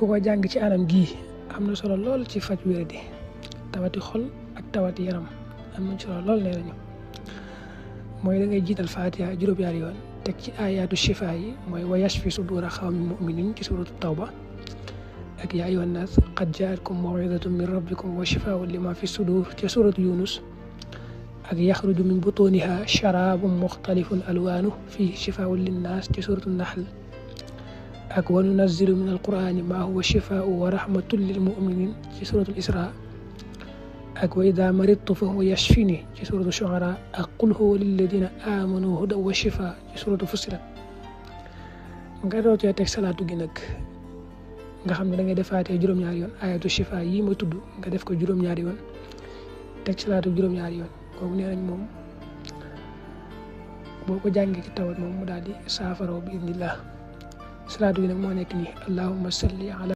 ku ko jàng ci anam gii am na solo lool ci faj wéradi tawati xol ak tawati yaram am na solo lool nee nañu mooy da ngay jiital Fatiha juróom-ñaari yoon teg ci ayaatu shifa yi mooy wa yashfi sudura qawmin mu'minin ci suratu tawba ak yaa ayyuhan naas qad jaa'atkum maw'izatun min rabbikum wa shifaa'un lima fi sudur ci suratu yunus ak yaxruju min butuniha sharabun mukhtalifun alwanuhu fihi shifaa'un linnaas ci suratu nahl ak wa nunazzilu min alqur'ani ma huwa shifaa'un wa rahmatun lil mu'minin ci suratu isra ak wa idha maridtu fa huwa yashfini ci suratu shu'ara ak qul huwa lilladhina amanu hudan wa shifaa ci suratu fussilat nga doo cee teg salaatu gi nag nga xam ne da ngay defaatee juróom-ñaari yoon ayatu shifa yi ma tudd nga def ko juróom-ñaari yoon teg salaatu juróom-ñaari yoon kooku nee nañ moom boo ko jàngee ci tawat moom mu daal di saafara bi idnillah salaatu gi nag moo nekk nii allahumma salli ala